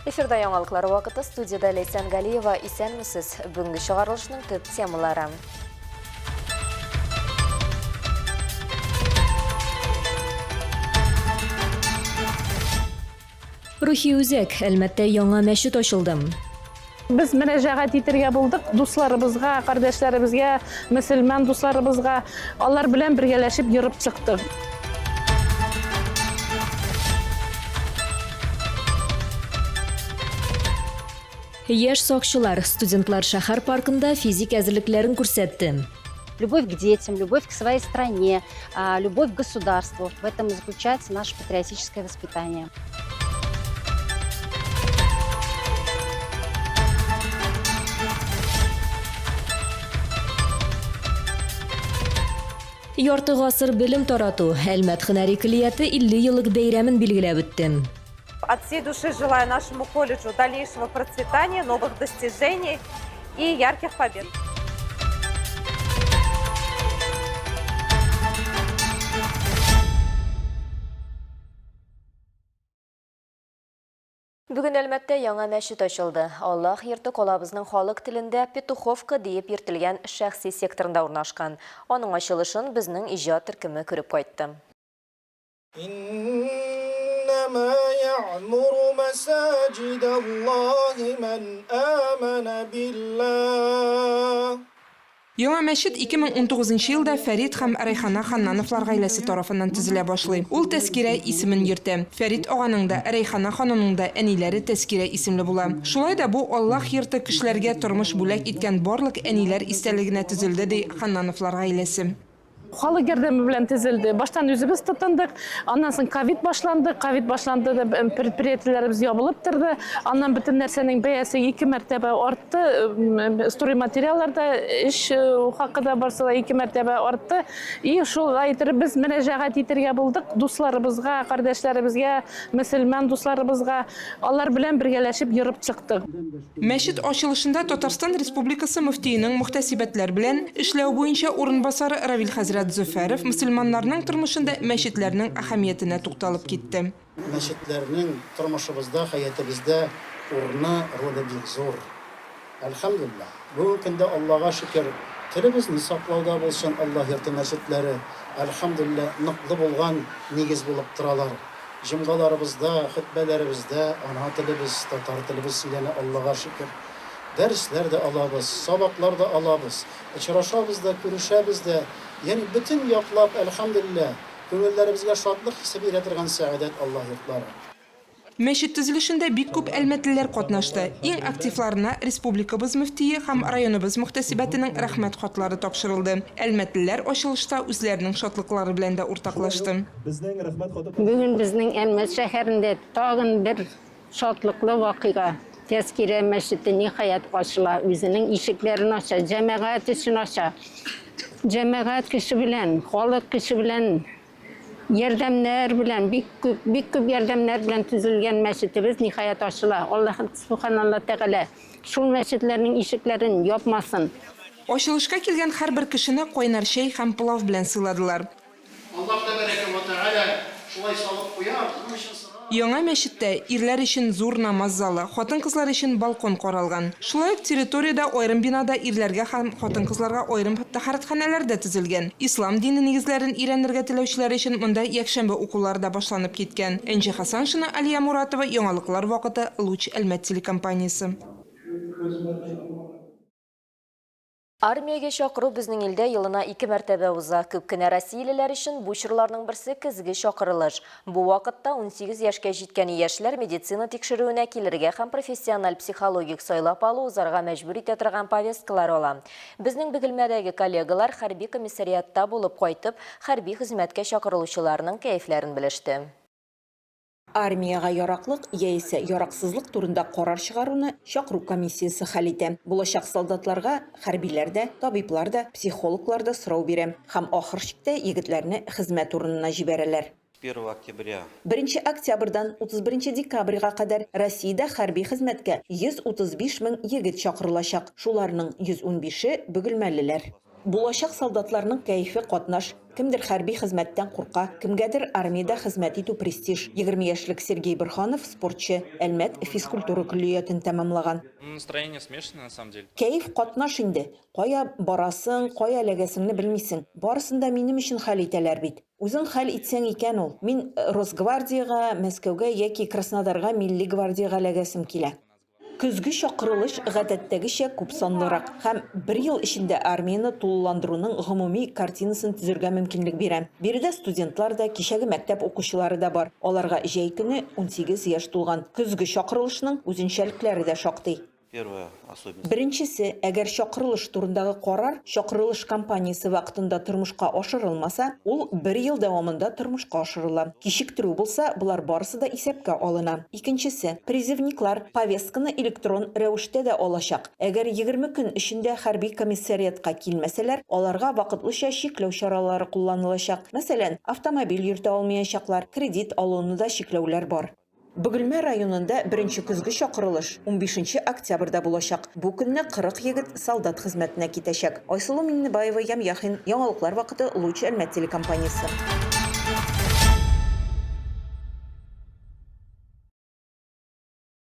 Эфирда яңалыклар вакыты, студиядә Ләйсән Галиева. Исәнмесез. Бүгенге чыгарылышның төп темалары. Рухи үзәк, Әлмәттә яңа мәчет ачылды. Без мөрәҗәгать итергә булдык дусларыбызга, кардәшләребезгә, мөселман дусларыбызга. Алар белән бергәләшеп йөреп чыктык. Яшь сакчылар, студентлар шәһәр паркында физик әзерлекләрен күрсәтте. Любовь к детям, любовь к своей стране, любовь к государству. В этом и заключается наше патриотическое воспитание. Ярты гасыр белем тарату, Әлмәт һөнәри көллияте 50 еллык бәйрәмен билгеләп үтте. От всей души желаю нашему колледжу дальнейшего процветания, новых достижений и ярких побед. Бүген Әлмәттә яңа мәчет ачылды. Аллаһ йорты калабызның халык телендә Петуховка диеп йөртелгән шәхси секторында урнашкан. Аның ачылышын безнең иҗат төркеме күреп кайтты. Иннәмә йәгъмуру мәсаҗидаллаһи мән амәнә биллаһ. Яңа мәчет 2019 нчы елда Фәрит һәм Рәйхана Ханнановлар гаиләсе тарафыннан төзелә башлый. Ул Тәскирә исемен йөртә. Фәрит аганың да, Рәйхана ханымның да әниләре Тәскирә исемле була. Шулай да бу Аллаһ йорты кешеләргә тормыш бүләк иткән барлык әниләр истәлегенә төзелде, ди Ханнановлар гаиләсе. Халык ярдәме белән төзелде. Баштан үзебез тотындык, аннан соң ковид башланды. Ковид башланды да предприятиеләребез ябылып торды. Аннан бөтен нәрсәнең бәясе ике мәртәбә артты. Стройматериаллар да, эш хакы да барсы да ике мәртәбә артты. И шулай итеп без мөрәҗәгать итергә булдык дусларыбызга, кардәшләребезгә, мөселман дусларыбызга. Алар белән бергәләшеп йөреп чыктык. Мәчет ачылышында Татарстан Республикасы мөфтиенең мөхтәсибәтләр белән эшләү буенча урынбасары Равил хәзрәт Зөфәров мөселманнарның тормышында мәчетләрнең әһәмиятенә тукталып китте. Мәчетләрнең тормышыбызда, хәятебездә урыны, роле бик зур. Әлхәмдүлилләһ, бүгенге көндә Аллага шөкер, телебезне саклауда булсын, Аллаһ йорты мәчетләре, әлхәмдүлилләһ, ныклы булган нигез булып торалар. Җомгаларыбызда, хөтбәләребездә ана телебез, татар телебез сөйләнә, Аллага шөкер. Дәресләр дә алабыз, сабаклар да алабыз, очрашабыз да, күрешәбез дә, ягъни бөтен яклап, әлхәмдүлилләһ, күңелләребезгә шатлык хисе бирә торган сәгадәт Аллаһ йортлары. Мәчет төзелешендә бик күп әлмәтлеләр катнашты. Иң активларына республикабыз мөфтие һәм районыбыз мөхтәсибәтенең Рәхмәт хатлары тапшырылды. Әлмәтлеләр ачылышта үзләренең шатлыклары белән дә уртаклашты. Бүген безнең Әлмәт шәһәрендә тагын бер шатлыклы вакыйга, Тәзкирә мәчете, ниһаять, ачыла, үзенең ишекләрен ача, җәмәгать өчен ача. Җәмәгать көче белән, халык көче белән, ярдәмнәр белән, бик күп, бик күп ярдәмнәр белән төзелгән мәчетебез, ниһаять, ачыла. Аллаһ Субханалла Тәгалә шул мәчетләрнең ишекләрен япмасын. Ачылышка килгән һәрбер кешене кайнар чәй һәм пылау белән сыйладылар. Аллаһ тәбәрәкә вә тәгалә шулай салып куя, моның өчен сора. Яңа мәчеттә ирләр өчен зур намаз залы, хатын-кызлар өчен балкон каралган. Шулай ук территориядә аерым бинада ирләргә һәм хатын-кызларга аерым тәһарәтханәләр дә төзелгән. Ислам дине нигезләрен өйрәнергә теләүчеләр өчен монда якшәмбе укулары да башланып киткән. Энҗе Хәсәншина, Алия Муратова, Яңалыклар вакыты, Луч Әлмәт телекомпаниясе. Армиягә чакыру безнең илдә елына ике мәртәбә уза. Күп кенә россиялеләр өчен бу чорларның берсе көзге чакырылыш. Бу вакытта 18 яшькә җиткән яшьләр медицина тикшерүенә килергә һәм профессиональ психологик сайлап алу узарга мәҗбүр итә торган повесткалар ала. Безнең Бөгелмәдәге коллегалар хәрби комиссариатта булып кайтып, хәрби хезмәткә чакырылучыларның кәефләрен белеште. Армиягә яраклык яисә яраксызлык турында карар чыгаруны чакыру комиссиясе хәл итә. Булачак солдатларга хәрбиләр дә, табиблар да, психологлар да сорау бирә һәм ахыр чиктә егетләрне хезмәт урынына җибәрәләр. Первого октября. Беренче октябрьдан 31 декабрьгә кадәр Россиядә хәрби хезмәткә 135 мең егет чакырылачак, шуларның 115-е, бөгелмәлеләр. Булачак солдатларның кәефе катнаш. Кемдер хәрби хезмәттән курка, кемгәдер армиядә хезмәт итү престиж. 20 яшьлек Сергей Борһанов, спортчы, Әлмәт физкультура көллиятен тәмамлаган. Настроение смешанное, на самом деле. Кәеф катнаш инде. Кая барасың, кая эләгәсеңне белмисең. Барысын да минем өчен хәл итәләр бит. Үзең хәл итсәң икән ул. Мин Росгвардиягә, Мәскәүгә яки Краснодарга милли гвардиягә эләгәсем килә. Көзге чакырылыш гадәттәгечә күпсанлырак һәм бер ел эчендә армияне тулыландыруның гомуми картинасын төзергә мөмкинлек бирә. Биредә студентлар да, кичәге мәктәп укучылары да бар. Аларга җәй көне 18 яшь тулган. Көзге чакырылышның үзенчәлекләре дә шактый. Первая особенность. Беренчесе, әгәр чакырылыш турындагы карар чакырылыш кампаниясе вакытында тормышка ашырылмаса, ул бер ел дәвамында тормышка ашырыла. Кичектерү булса, болар барысы да исәпкә алына. Икенчесе, призывниклар повестканы электрон рәвештә дә алачак. Әгәр 20 көн эчендә хәрби комиссариатка килмәсәләр, аларга вакытлыча чикләү чаралары кулланылачак. Мәсәлән, автомобиль йөртә алмыячаклар, кредит алуны да чикләүләр бар. Бөгелмә районында беренче көзге чакырылыш унбишенче октябрьдә булачак. Бу көнне 40 егет солдат хезмәтенә китәчәк. Айсылу Миңнебаева, Ям Яхин, Яңалыклар вакыты, Луч Әлмәт телекомпаниясе.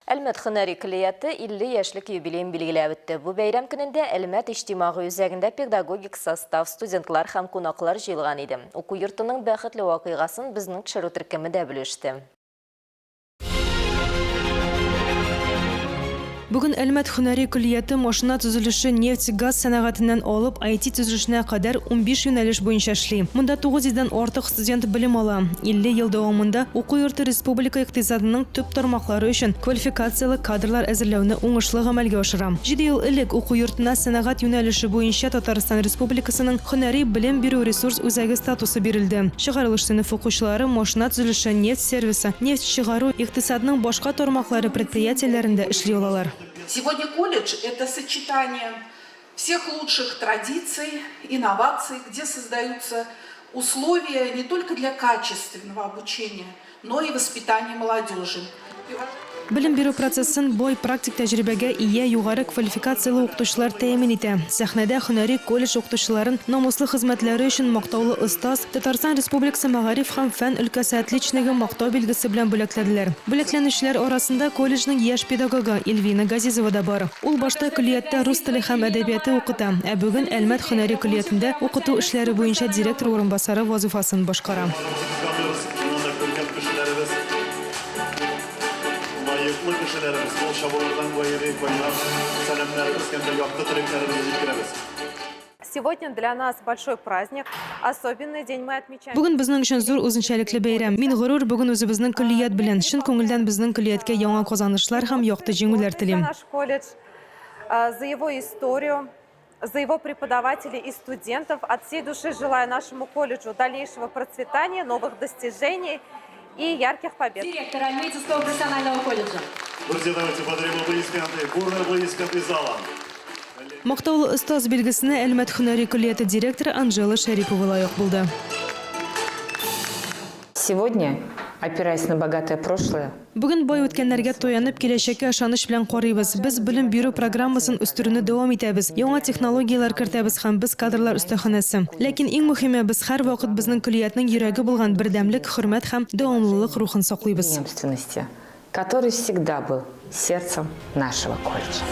Әлмәт һөнәри көллияте 50 яшьлек юбилеен билгеләп үтте. Бу бәйрәм көнендә Әлмәт иҗтимагый үзәгендә педагогик состав, студентлар һәм кунаклар җыелган иде. Уку йортының бәхетле вакыйгасын безнең төшерү төркеме дә бүлеште. Бүген Әлмәт һөнәри көллияте машина төзелеше, нефть, газ сәнәгатеннән алып IT төзелешенә кадәр 15 юнәлеш буенча эшли. Монда 900 дән артык студент белем ала. 50 ел дәвамында уку йорты республика икътисадының төп тармаклары өчен квалификацияле кадрлар әзерләүне уңышлы гамәлгә ашыра. Җиде ел элек уку йортына сәнәгать юнәлеше буенча Татарстан Республикасының һөнәри белем бирү ресурс үзәге статусы бирелде. Чыгарылыш сыйныф укучылары машина төзелеше, нефть сервисы, нефть чыгару, икътисадның башка тармаклары предприятиеләрендә эшли алалар. Сегодня колледж, это сочетание всех лучших традиций, инноваций, где создаются условия не только для качественного обучения, но и воспитания молодежи. Белем бирү процессын бай практик тәҗрибәгә ия югары квалификацияле укытучылар тәэмин итә. Сәхнәдә һөнәри колледж укытучыларын намуслы хезмәтләре өчен мактаулы остаз, Татарстан Республикасы мәгариф һәм фән өлкәсе отличнигы мактау билгесе белән бүләкләделәр. Бүләкләнүчеләр арасында колледжның яшь педагогы Эльвина Газизова да бар. Ул башта көллияттә рус теле һәм әдәбияты укыта, ә бүген Әлмәт һөнәри көллиятендә укыту эшләре буенча директор урынбасары вазыйфасын башкара. Лаеклы кешеләребез, кул чабулардан гаери кайнар сәламнәребез һәм дә якты теләкләребезне җиткерәбез. Сегодня для нас большой праздник, особенный день мы отмечаем. Бүген безнең өчен зур үзенчәлекле бәйрәм. Мин горур бүген үзебезнең көллият белән. Чын күңелдән безнең көллияткә яңа казанышлар һәм якты җиңүләр телим. За наш колледж, за его историю, за его преподавателей и студентов. От всей души желаю нашему колледжу дальнейшего процветания, новых достижений и ярких побед. Директора Альметьевского профессионального колледжа. Друзья, давайте подарим аплодисменты, бурные аплодисменты зала. Мактаулы остаз билгесенә Әлмәт һөнәри көллияте директоры Анжела Шәрипова лаек булды. Сегодня, опираясь на богатое прошлое, Бүген бай үткәннәргә таянып, киләчәккә ышаныч белән карыйбыз. Без белем бирү программасын үстерүне дәвам итәбез, яңа технологияләр кертәбез һәм без кадрлар остаханәсе. Ләкин иң мөһиме, без һәрвакыт безнең көллиятнең йөрәге булган бердәмлек, хөрмәт һәм дәвамлылык рухын саклыйбыз. Преемственности, который всегда был сердцем нашего колледжа.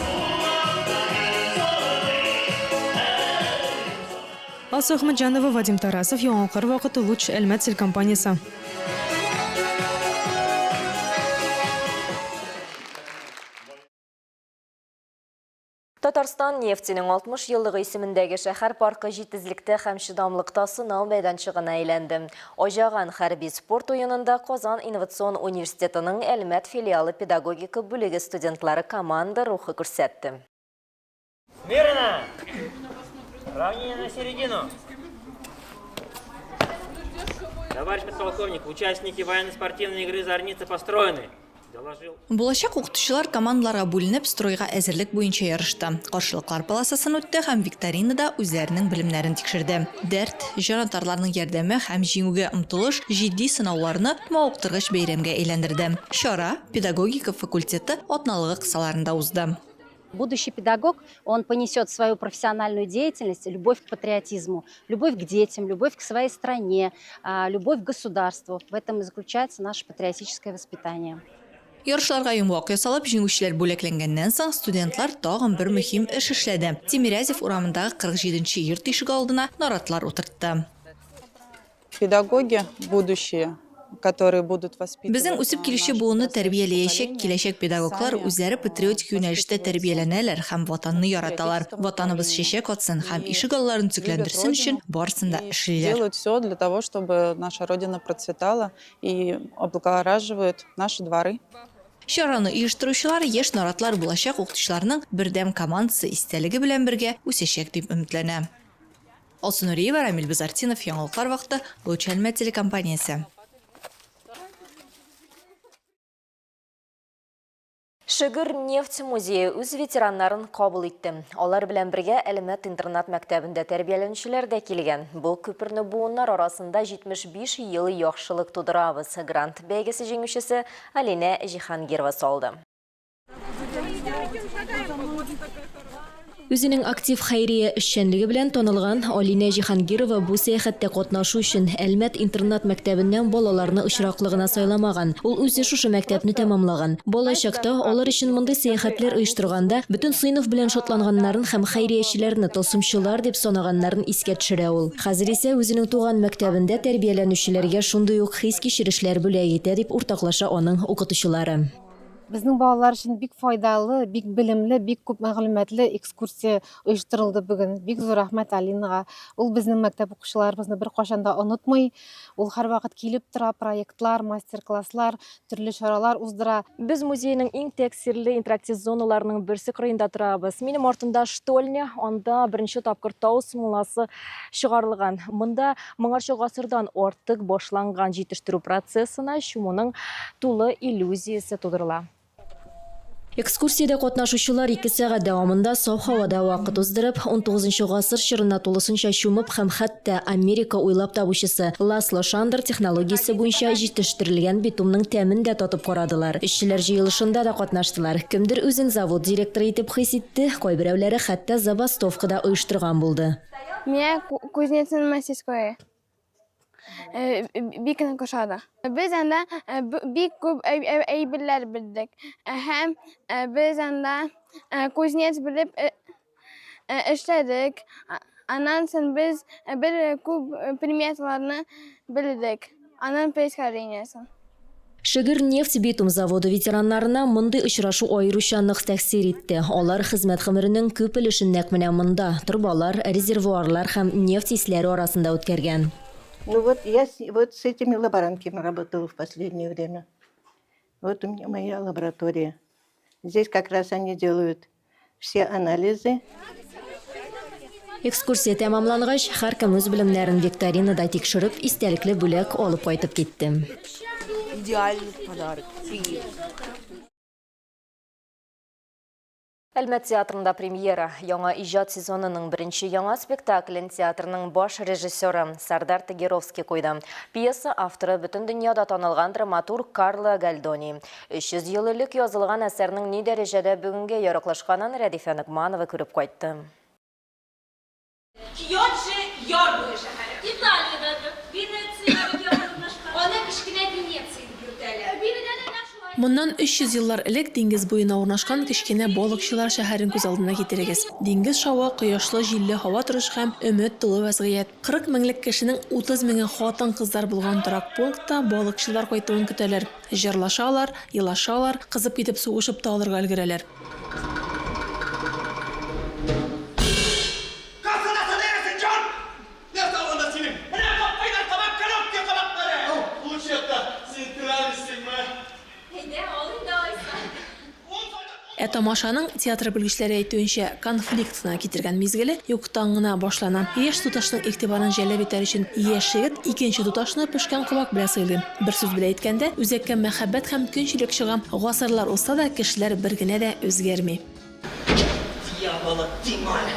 Алсу Әхмәтҗанова, Вадим Тарасов, Яңалыклар вакыты, Луч, Әлмәт телекомпаниясе. Татарстан нефтенең 60 еллыгы исемендәге шәһәр паркы җитезлектә һәм чыдамлыкта сынау мәйданчыгына әйләнде. Аҗаган хәрби спорт уенында Казан инновацион университетының Әлмәт филиалы педагогика бүлеге студентлары команда рухы күрсәтте. Смирно! Равнение на середину! Товарищ подполковник, участники военно-спортивной игры «Зарница» построены. Булачак укытучылар командаларга бүленеп, стройга әзерлек буенча ярышты. Каршылыклар полосасын үтте һәм викторинада үзләренең белемнәрен тикшерде. Дәрт, җанатарларның ярдәме һәм җиңүгә омтылыш җитди сынауларны мавыктыргыч бәйрәмгә әйләндерде. Чара педагогика факультеты атналыгы кысаларында узды. Будущий педагог, он понесет свою профессиональную деятельность, любовь к патриотизму, любовь к детям, любовь к своей стране, любовь к государству. В этом и заключается наше патриотическое воспитание. Ярышларга йомгак ясалып, җиңүчеләр бүләкләнгәннән соң, студентлар тагын бер мөһим эш эшләде, Тимирязев урамындагы 47 нче йорт ишегалдына наратлар утыртты. Педагоги будущие, которые будут воспитывать. Безнең үсеп килүче буынны тәрбияләячәк киләчәк педагоглар үзләре патриотик юнәлештә тәрбияләнәләр һәм Ватанны яраталар. Ватаныбыз чәчәк атсын һәм ишегалларын төзекләндерсен өчен барысын да эшлиләр. Делают все для того, чтобы наша Родина процветала и облагораживают наши дворы. Чараны оештыручылар яшь наратлар булачак укытучыларның бердәм командасы истәлеге белән бергә үсәчәк дип өметләнә. Алсу Нуриева, Рамил Безартинов, Яңалыклар вакыты, Луч Әлмәт телекомпаниясе. Шөгер нефть музее үз ветераннарын кабул итте. Алар белән бергә Әлмәт интернат мәктәбендә тәрбияләнүчеләр дә килгән. Бу күперне буыннар арасында 75 ел яхшылык тудырабыз грант бәйгесе җиңүчесе Алинә Җиһангирова салды. Үзенең актив хәйрия эшчәнлеге белән танылган Алинә Җиһангирова бу сәяхәттә катнашу өчен Әлмәт интернат-мәктәбеннән балаларны очраклы гына сайламаган. Ул үзе шушы мәктәпне тәмамлаган. Балачакта алар өчен мондый сәяхәтләр оештырганда, бөтен сыйныф белән шатланганнарын һәм хәйриячеләрне тылсымчылар дип санаганнарын искә төшерә ул. Хәзер исә үзенең туган мәктәбендә тәрбияләнүчеләргә шундый ук хис-кичерешләр бүләк итә, дип уртаклаша аның укытучылары. Безнең балалар өчен бик файдалы, бик белемле, бик күп мәгълүматлы экскурсия оештырылды бүген. Бик зур рәхмәт Алинага. Ул безнең мәктәп укучыларыбызны беркайчан да онытмый. Ул һәрвакыт килеп тора, проектлар, мастер-класслар, төрле чаралар уздыра. Без музейның иң тәэсирле интерактив зоналарының берсе кырыенда торабыз. Минем артымда штольня, анда беренче тапкыр тау смоласы чыгарылган. Монда моңарчы гасырдан артык башланган җитештерү процессына чумуның тулы иллюзиясе тудырыла. Экскурсиядә катнашучылар ике сәгать дәвамында саф һавада вакыт уздырып, унтугызынчы гасыр чорына тулысынча чумып һәм хәтта Америка уйлап табучысы Ласло Шандор технологиясе буенча җитештерелгән битумның тәмен дә татып карадылар. Эшчеләр җыелышында да катнаштылар. Кемдер үзен завод директоры итеп хис итте, кайберәүләре хәтта забастовка да оештырган булды. Миңа Кузнецын мастерское бик нык ошады. Без анда бик күп әйберләр белдек. Һәм без анда кузнец белеп эшләдек. Аннан соң без бер күп предметларны белдек. Аның происхождениесен. Шөгер нефть битум заводы ветераннарына мондый очрашу аеруча нык тәэсир итте. Алар хезмәт гомеренең күп өлешен нәкъ менә монда, торбалар, резервуарлар һәм нефть исләре арасында үткәргән. Ну вот я с, вот с этими лаборантками работала в последнее время. Вот у меня моя лаборатория. Здесь как раз они делают все анализы. Экскурсия тәмамлангач, һәркем үз белемнәрен викторинада тикшереп, истәлекле бүләк алып кайтып китте. Идеальный подарок. Әлмәт театрында премьера. Яңа иҗат сезонының беренче яңа спектаклен театрның баш режиссеры Сардар Тагировский куйды. Пьеса авторы бөтен дөньяда танылган драматург Карло Гальдони. 300 ел элек язылган әсәрнең ни дәрәҗәдә бүгенгә яраклашканын Рәдифә Ногманова күреп кайтты. Кьоджи яр буе шәһәре. Италиядәге Венеция урнашкан. Аны кечкенә Венеция дип йөртәләр. Биредә дә нәкъ шулай. Моннан 300 еллар элек диңгез буена урнашкан кечкенә балыкчылар шәһәрен күз алдына китерегез. Диңгез шавы, кояшлы, җилле һава торышы һәм өмет тулы вәзгыять. 40 меңлек кешенең 30 меңе хатын-кызлар булган торак пунктта балыкчылар кайтуын көтәләр. Җырлашалар, елашалар, кызып китеп сугышып та алырга өлгерәләр. Ә тамашаның, театр белгечләре әйтүенчә, конфликтына китергән мизгеле юктан гына башлана. Яшь туташның игътибарын җәлеп итәр өчен яшь егет икенче туташны пешкән кабак белән сыйлый. Бер сүз белән әйткәндә, үзәккә мәхәббәт һәм көнчелек чыга. Гасырлар узса да, кешеләр бер генә дә үзгәрми. Дьявола тим әле.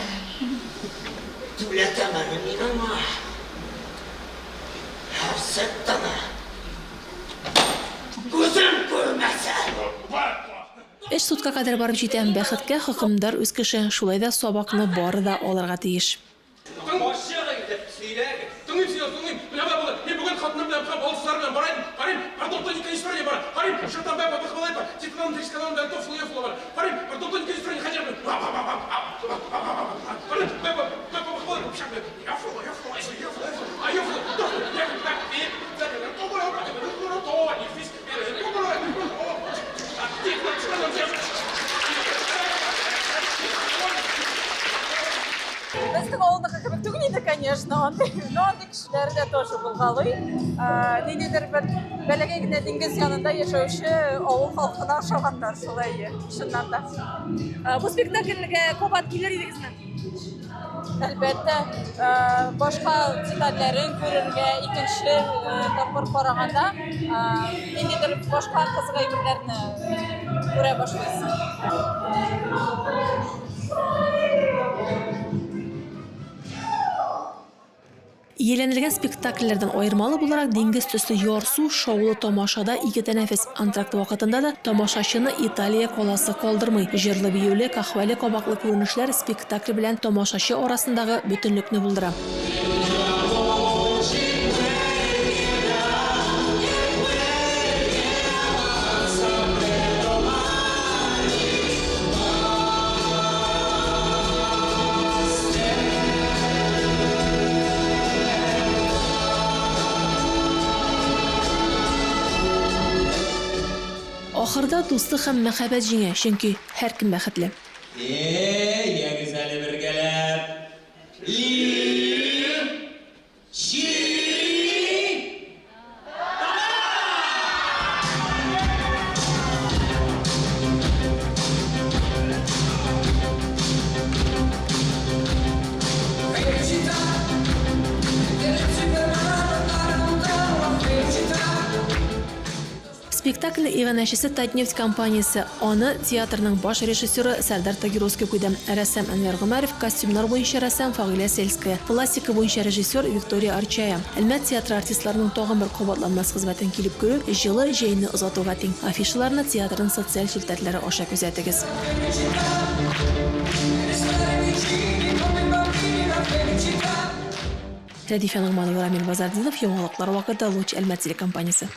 Түләтәм әле мин аңа. Һәр сеттаны. Күзем күрмәсен! Эш судка кадәр барып җитә. Бәхеткә, хөкемдар үз кеше, шулай да сабакны бары да алырга тиеш. Тыңлыйм итеп сөйләгез. Тыңлыйм сине, тыңлыйм. Менә болай булды. Мин бүген хатыным белән һәм балалар белән бара идем. Карыйм, потом тоненькая история бара. Карыйм, шыртан бә бә бә бә титанан трисканан бә тофлы йофлы бара. Карыйм, потом тоненькая история хотя бы. Карыйм, бә бә бә бә бә йофлы, йофлы, йофлы, а йофлы, тофлы, Безнең авылныкы кебек түгел инде, конечно, андый, но андый кешеләр дә тоже булгалый. Ниндидер бер бәләкәй генә диңгез янында яшәүче авыл халкына ошаганнар шулай, чыннан да. Бу спектакльгә кабат килер идегезме? Әлбәттә, башка детальләрен күрергә икенче тапкыр караганда, ниндидер башка кызык әйберләрне күрә башлыйсың. Ияләнелгән спектакльләрдән аермалы буларак, диңгез төсле ярсу, шаулы тамашада ике тәнәфес. Антракт вакытында да тамашачыны Италия каласы калдырмый. Җырлы-биюле, каһвәле кабаклы күренешләр спектакль белән тамашачы арасындагы бөтенлекне булдыра. Ахырда дуслык һәм мәхәббәт җиңә, чөнки һәркем бәхетле. Әйдәгез әле бергәләп. Ли. Чи. Спектакльнең иганәчесе Татнефть компаниясе. Аны театрның баш режиссеры Сәрдар Тагировский куйды. Рәссам Әнвәр Гомәров, костюмнар буенча рәссам Фагыйлә Сельская, пластика буенча режиссер Виктория Арчая. Әлмәт театры артистларының тагын бер кабатланмас хезмәтен килеп күрү җылы җәйне озатуга тиң. Афишаларны театрның социаль челтәрләре аша күзәтегез. Рәдифә Ногманова, Рамил Базардинов, Яңалыклар вакыты, Луч Әлмәт телекомпаниясе.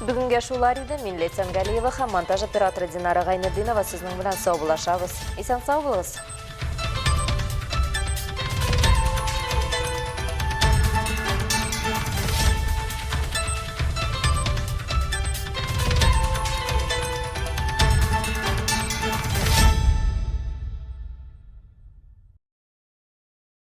Бүгенгә шулар иде. Мин Ләйсән Галиева һәм монтаж операторы Динара Гайнетдинова сезнең белән саубуллашабыз. Исән сау булыгыз.